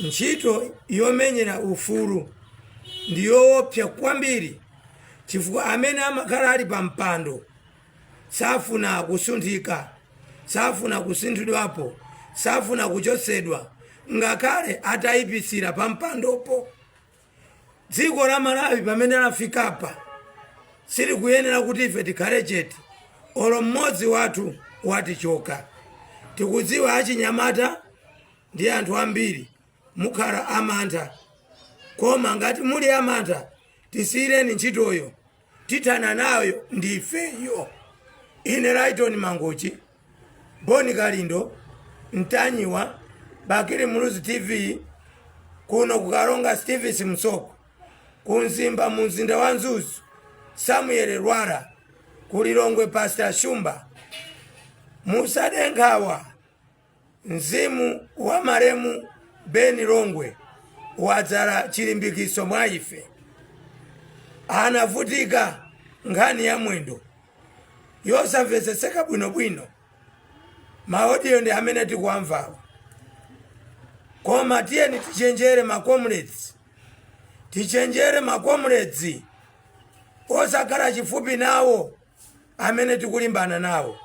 Ntchito yomenyera ufulu ndi yoopsa kwambiri chifukwa amene amakhala ali pa mpando safuna kusunthika, safuna kusinthidwapo, safuna kuchotsedwa ngakhale atayipisira pa mpandopo. Dziko la Malawi pamene lafikapa silikuyenera kuti ife tikhale chete olo mmodzi wathu watichoka. Tikudziwa achinyamata ndi anthu ambiri mukhala amantha, koma ngati muli amantha tisiyireni ntchitoyo, tithana nayo ndifeyo. Ine Lyton Mangochi, Bon Kalindo, Mtanyiwa, Bakili Muluzi TV, kuno ku Karonga Stevens Msoko, ku Mzimba mu mzinda wa Mzuzu, Samuel Lwara, ku Lilongwe Pastor Shumba. Musade nkhawa, mzimu wa malemu Ben Longwe wadzala chilimbikiso mwa ife. Anavutika nkhani ya mwendo yosamvetsetseka bwinobwino, ma audio ndi amene tikuwamvawa. Koma tiyeni tichenjere ma comrades, tichenjere ma comrades, osakhala chifupi nawo amene tikulimbana nawo.